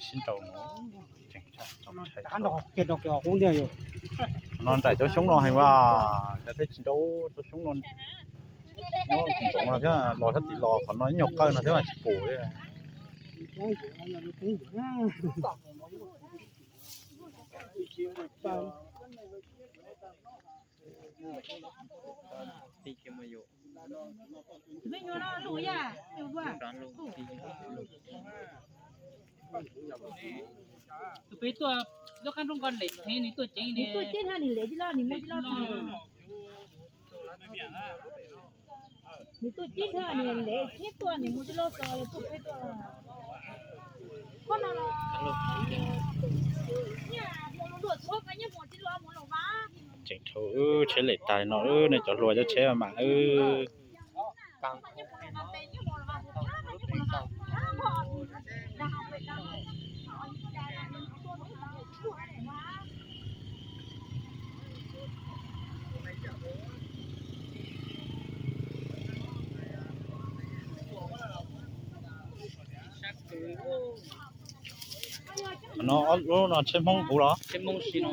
Sib nraus no, no nraim cov xyoob no heev as, cov thiab tsis nraus cov xyoob no. Nyob ntsoov no thiab, los sab tim los qhov no ib nyuag qawj no thiab mas tsis pum li. Tus peb tuaj, lub qab nrooj nko lem heev, nws tuaj ceev, nws tuaj ceev, nws lem tij loj, nws muaj tij loj txog. Nws tuaj ceev, nws lem thiab tuaj, nws muaj tij loj txog, tuaj peb tuaj. Koj no los, nyiam mus luam tshuab, koj nyiam mus tij loj mus los vas. Tseem dhau wb tsheb lem tas no, nej cov hluas cov tsheb mas mam wb. No ob lub no tsheb Hmoob huv los? Tsheb Hmoob si no.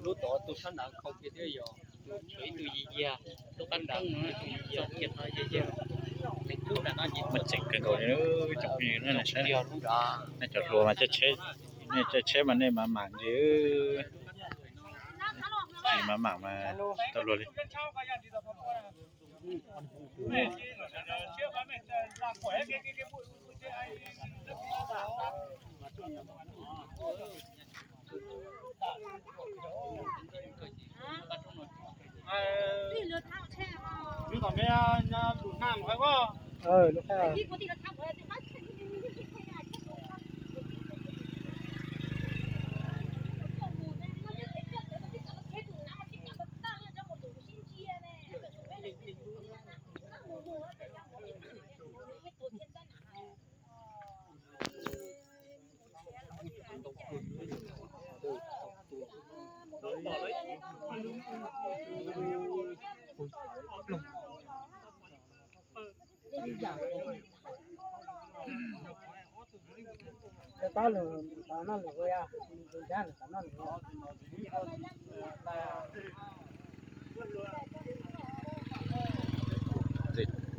Lub tod tus sab nrad khau kiag thiab yog tus tshuav ib tug yig yag, lub qab nrad ib tug yig yag. Muaj tseem kawg nkaus li tsoom phooj ywg na, nej saib, nej cov hluas mas caij tsheb, nej caij tsheb mas nej mam mam ntsis, mam mam mas tau luag li.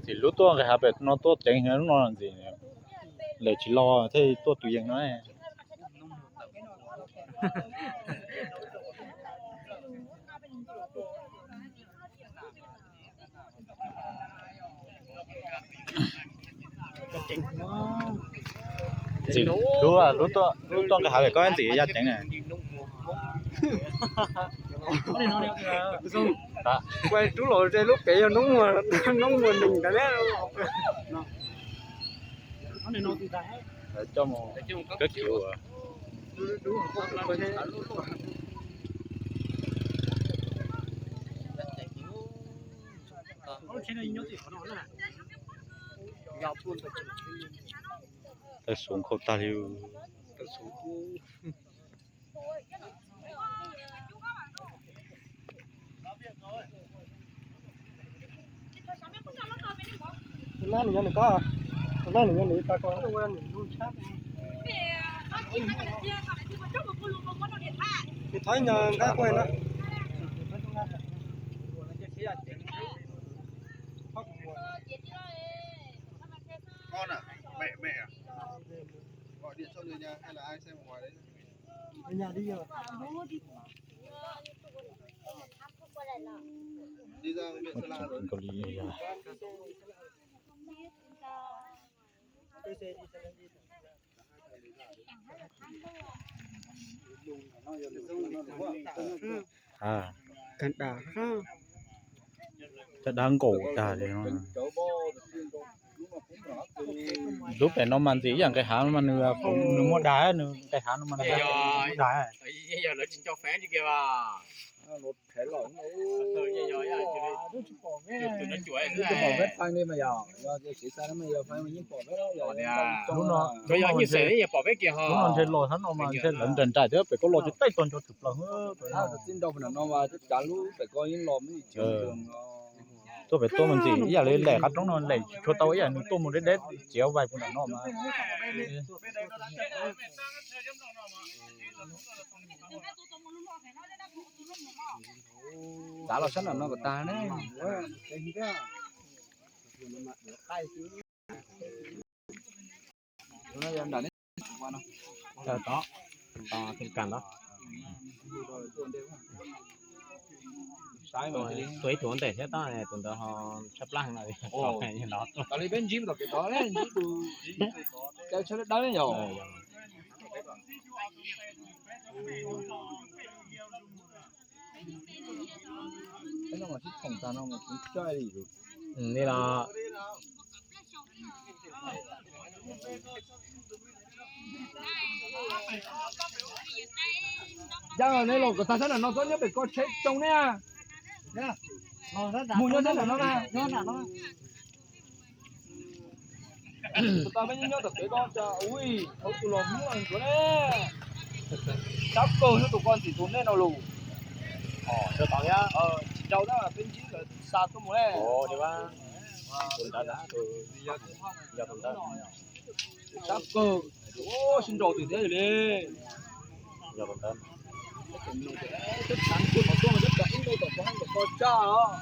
Txiv lub tuaj nqis hav pem no tuaj ceev lub no ntxiv, lawv tsis los thiaj tuaj tus yees no. Ntxim hlub, lub tuaj nqis hav pem koj ntxim yaj ceev na. Rub los lub pem yog noob muag, noob muag neeg ntawd. Coj mus kawb kiv ua. Taw suav nkhaus tag li. Tus no nws yog nws ko, tus no nws yog nws tas ko, tus no nws zoo tshaj. Nws thov ib nyuag nqaij quaj na. Cov dab nkaum tag li no. Lub pem no mas ntxim ib yam nqis hav no mas nws, nws muaj dag, nws nqis hav no mas nws muaj dag. Yog lawv tsis nco feeb tsis kiag as. Los rhais los, tsis pom peb tag li mas yog, yog ces siv xa no mas yog fais mas yeej pom peb los, yog lub no, lub no ntshe los sab no mas ntshe lawv nraim nraim thiab pem ko los ces tej tog nco tshwm plaws. Txij nrau pem no mas cav lub pem ko yeej los me ntsis. Tuaj pem tuaj me ntsis ib yam li lem qab roob no lem tsis tshua tau ib yam nws tuaj mus deb deb txiav vais puas nram no mas. Txav los sab nram no kom tag ne. Tus ib tug ntawm thiab tab tus ntawd ho tshaj plab heev no. Li peb ntsib tom kev tod, ntsib tus caw tshaj dawb dawb yom. Li los Yog nej los kom tag sab nram no txhob nyob pem ko tsheb tsoo ne. Mus nyob sab nram no na. Tus tau peb nyob nyob tom kev ko cas ui, thaum tus los muab ntsuav ne. Sab kawg xwb tus ko ntxim tus nej no lus. Tsis tau thiab, tsis tau tab peb ntsib lawv xa tuaj mus ne. Tus ntawd na, tus yog tus ntawd. Sab kawg, sib nraus twm thiab li. Yog tus ntawd. Teb chav tuaj mas tuaj mas teb chav ib nta tom ko, tom ko tsaj os.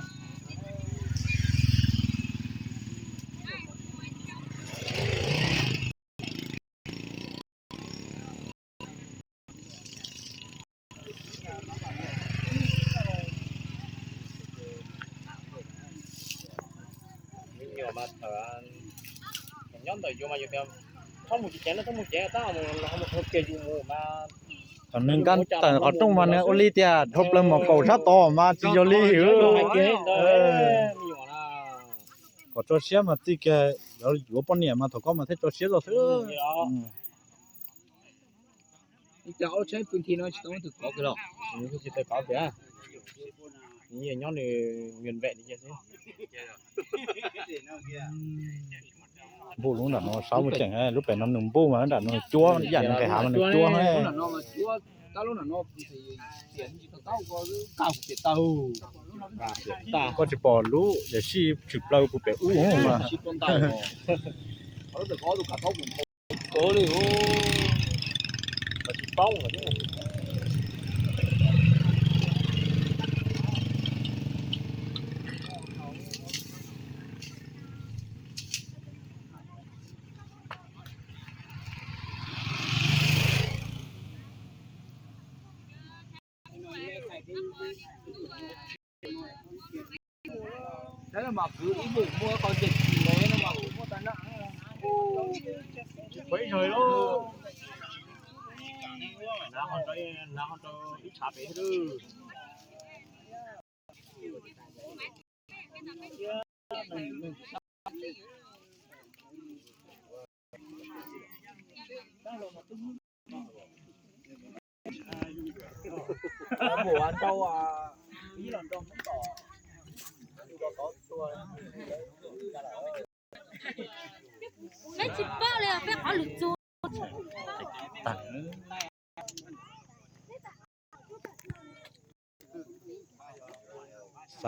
Nyuam mas thaum nyob ntawm yus mas yus tias txhob mus ceev ceev no, txhob mus ceev, tab mus kiag yus mus mas. Thaum nws nkag tawm qhov rooj mas nws ua li tias dhau plaws mom kaum sab tod mas tsis yog li. Kom tso siab mas txij kiag yuav poj niam mas thaum ko mas thiaj tso siab zog xwb. Ib co ob tsheb pw nthi no tsis tau tus kov kiag los? Tsis tau kov tiag. Nws nyob nws npem li xwb. Npuj lub nram no sab muaj tseem, lub pem no nws npuj mas nram no cuab, yam nws nqis hav mas nws cuab. Koj tsis pom lub yam sij tshwm plaws puag pem ub mas. Lawv mas kwv ib npum muaj qhov ceg tsis lev no mas kuv muaj tag nrho. Ib tshav pem xwb. Peb tsis paub li, peb qhov lwm txug. Sab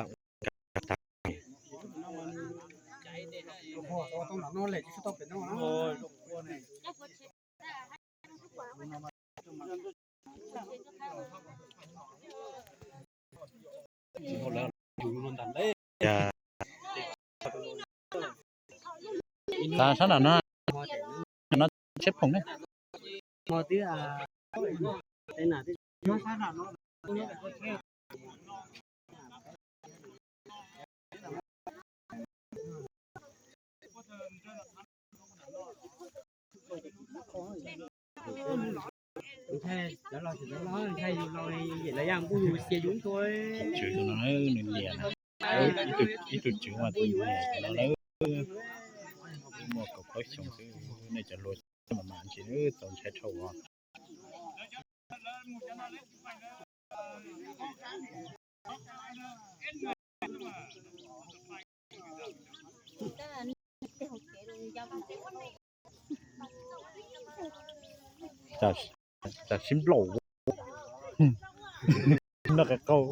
nram no, no tsheb phoom ne. Tswv no nws liam, ib tug tswv mas tus niam no lawm, muaj kaum plaub xyoo xwb, nej cov hluas mas mas ntsis txaus ntshai dhau os. Tam sim nplaum no qe qau.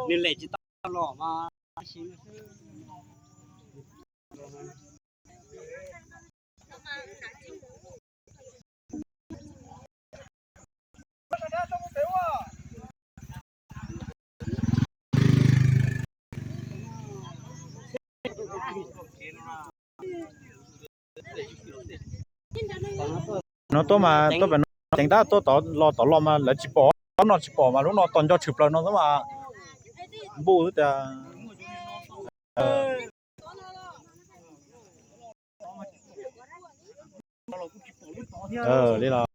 Nws lem tsis tau los mas. No tuaj mas tuaj pem no, ceev tab tuaj tod los tod los mas lawv tsis pom, no tsis pom mas lub no tos nco tshwm plaws no xwb mas. Npuj xwb tias. Li los.